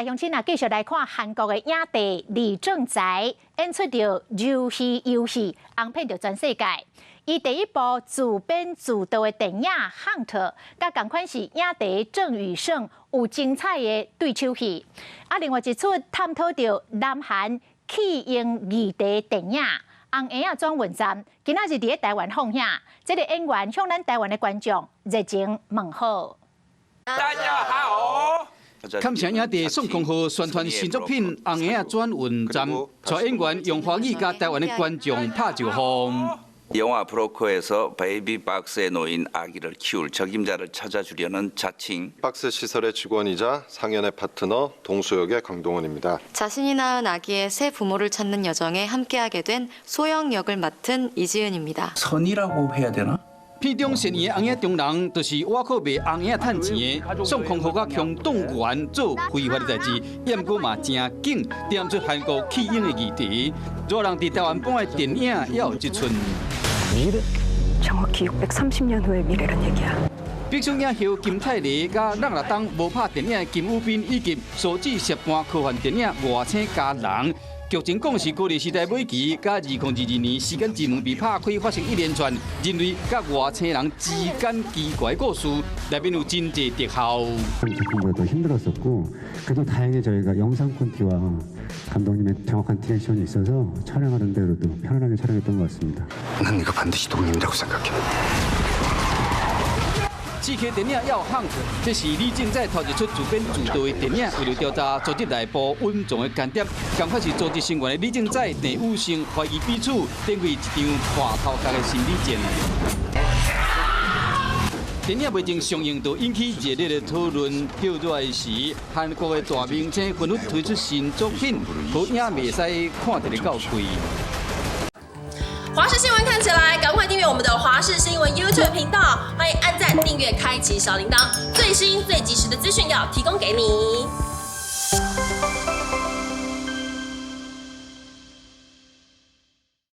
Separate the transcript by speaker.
Speaker 1: 來鄉親啊，繼續來看韓國的影帝李正宰演出著魷魚遊戲，紅遍著全世界。伊第一部自編自導的電影《Hunt》，佮仝款是影帝鄭雨盛有精彩的對手戲。啊，另外一齣探討著南韓棄嬰議題電影《紅嬰仔轉運站》，今仔日佇咧台灣放映。這个演員向咱台灣的觀眾熱情問好。
Speaker 2: 大家好。
Speaker 3: 坎城影帝宋康昊宣傳新作品《紅嬰仔轉運站》，帶演員用華語佮台灣的觀眾拍招呼。
Speaker 2: 영화 브로커에서 베이비박스에 놓인 아기를 키울 적임자를 찾아주려는 자칭
Speaker 4: 박스 시설의 직원이자 상현의 파트너 동수 역의 강동원입니다.
Speaker 5: 자신이 낳은 아기의 새 부모를 찾는 여정에 함께하게 된 소영 역을 맡은 이지은입니다.
Speaker 6: 선이라고 해야 되나?
Speaker 3: 片中飾演的紅嬰中人，就是倚靠賣紅嬰仔趁錢的宋康昊佮強動員做非法的代誌，毋過嘛誠緊，點出韓國棄嬰的議題。熱人佇台灣版的電影也有這齣。
Speaker 7: 정확히 630년 후의 미래란 얘기야.
Speaker 3: 北宋影后金泰梨佮咱若當無拍電影的金宇彬以及數字攝盤科幻電影《外星家人》。劇情講是高麗時代尾期，佮2022年時間之門被拍開，發生一連串人類佮外星人之間奇怪故事，內面有真濟特效。
Speaker 8: 작품보다 더 힘들었었고 그래도 다행히 저희가 영상 콘티와 감독님의 정확한 direction이 있어서 촬영하는 대로도 편안하게 촬영했던 것 같습니다.
Speaker 9: 난 네가 반드시 동님이라고 생각해.
Speaker 3: 4K 電影要 Hunt，這是李正宰頭一齣自編自導的電影，為著調查組織內部隱藏的間諜，仝款是組織成員的李正宰、鄭雨盛懷疑彼此，展開一場破頭殼的心理戰。電影未經上映就引起熱烈的討論。歇熱的時，韓國的大明星紛紛推出新作品，好影袂使看得夠開。
Speaker 10: 華視新聞看起來，趕快訂閱我們的華視新聞 YouTube 頻道，歡迎按讚、訂閱、開啟小鈴鐺，最新最及時的資訊要提供給你。